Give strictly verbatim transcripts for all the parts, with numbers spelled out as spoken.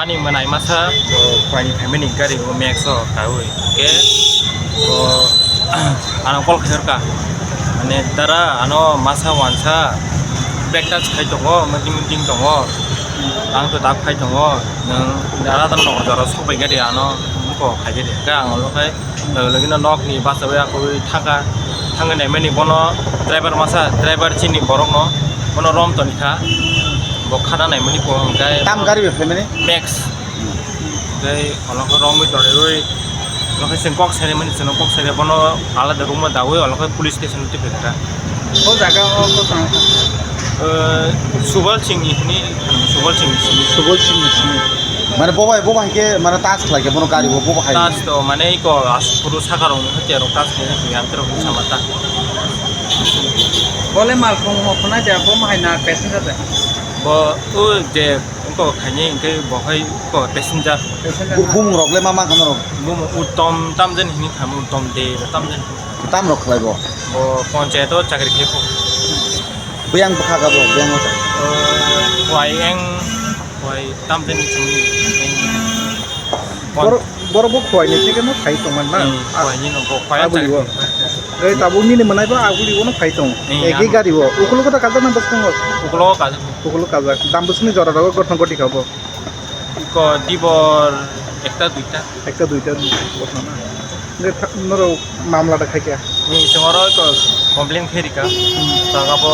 Ani manai masa, o, phaini family gari o Max o kaui. Ke, o, ano call khairka. Mane dara ano masa wansa back touch khai tongo, meeting meeting tongo. Ang to tak khai tongo. Nang dara tan no jora sok bai gari ano ko khai gari. Ka ang lo khai Logino nokni basawi akoi thangkha, thangwi naimani bono driver masa, driver chini borokno bono rom tonikha, bo khana naimani bo hwnkhe Tam gari bai phaimani? Max. Tei olokhe romwi tongwi, olokhe chwng kok sarimani, chwngno kok sari bono alada room o dawi olokhe police station o twiphai kha. O jaga o kono? Eh, Subal Singh ni hini, Subal Singh ni simi. Subal Singh ni simi. Mane bo bai, bo bai ke, mane touch khlai ke, bono gari bo, bo bai. Touch to, mane iko as-, puru saka rok ni hati rok touch ni hati yang terus sama ta. Bole mal phung mo khna ja, bo mahai na passenger de. Bo, o je, ko khaini, ke bo hai ko passenger. Passenger. Bu-, bumung rok le ma ma khna rok? Bumung Uttom Tamjen hini khamu, Uttom de Tamjen. Tam rok khlai bo? Bo panchayat o chakri khe pho. Buyang bwkha gabo, buyang o. Eh, wai eng, wai Tamjen ni chini. Borok, borok bo khwai ni theke no khai tongman na? Hmm, khwai ni no bo khwai Abuli chakri bo. Khe. Ei tabuk nini mwnai bo abuli bo no khai tong. Hmm, Egi ano. Gari bo. Ukulo kota kajak na bwskango? Ukulo kajak. Ukulo kajak. Dam bwsni jora rogo gotno goti kha bo. Ko dibor ekta duita. Ekta duita bosna na. Nge tha-, norok mamla da khaikya? Ni sengoro ko complain khe rika. Hmm. Jaga bo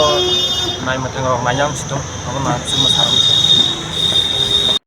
nai mathang rok nai yang situng. Abo na sima saram.